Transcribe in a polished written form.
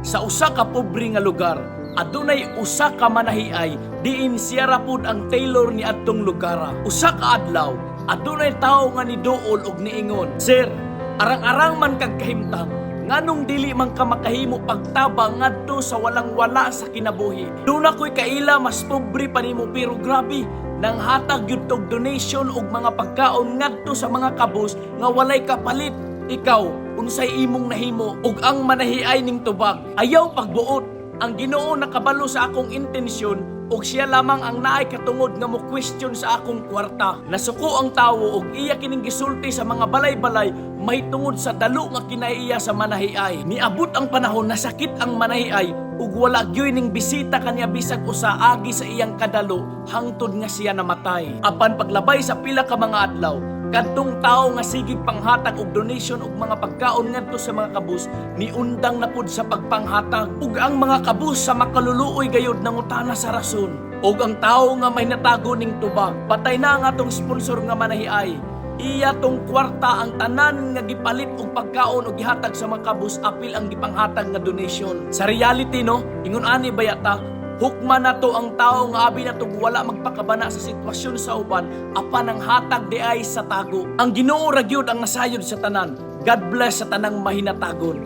Sa usa ka pobre nga lugar, adunay usa ka manahiay diin siya ra pud ang tailor ni adtong lugara. Usa ka adlaw, adunay tawo nga niduol og niingon, "Sir, arang-arang man kag kahimtang, nganong dili man ka makahimo pagtabang ngadto sa walang wala sa kinabuhi? Duna ko'y kaila, mas pobre pa nimo, pero grabe nang hatag gyud tog donation og mga pagkaon ngadto sa mga kabus nga walay kapalit. Ikaw, unsay imong nahimo?" Ug ang manahiay ning tubag, "Ayaw pagbuot. Ang Ginoo nakabalo sa akong intensyon ug siya lamang ang naay katungod nga mo question sa akong kwarta." Nasuko ang tawo ug iya kining gisulti sa mga balay-balay mahitungod sa dalo nga kinaiya sa manahiay. Niabot ang panahon, nasakit ang manahiay ug wala gyoy ning bisita kaniya bisag usa agi sa iyang kadalo hangtod nga siya namatay. Apan paglabay sa pila ka mga adlaw, kadtong tawo nga sigig panghatag og donation og mga pagkaon ngadto sa mga kabus niundang na pud sa pagpanghatag, ug ang mga kabus sa makaluluoy gayud nangutana sa rason. Ug ang tawo nga mahinatagon ning tubag, "Patay na ang atong sponsor nga manahiay. Iya tong kwarta ang tanan nga gipalit og pagkaon og gihatag sa mga kabus apil ang gipanghatag nga donation." Sa reality, no, ingon ani baya ta, hukman nato ang tao nga abi nato wala magpakabana sa sitwasyon sa uban apan ang hatag di ay sa tago. Ang Ginoo ra gyud ang nasayod sa tanan. God bless sa tanang mahinatagon.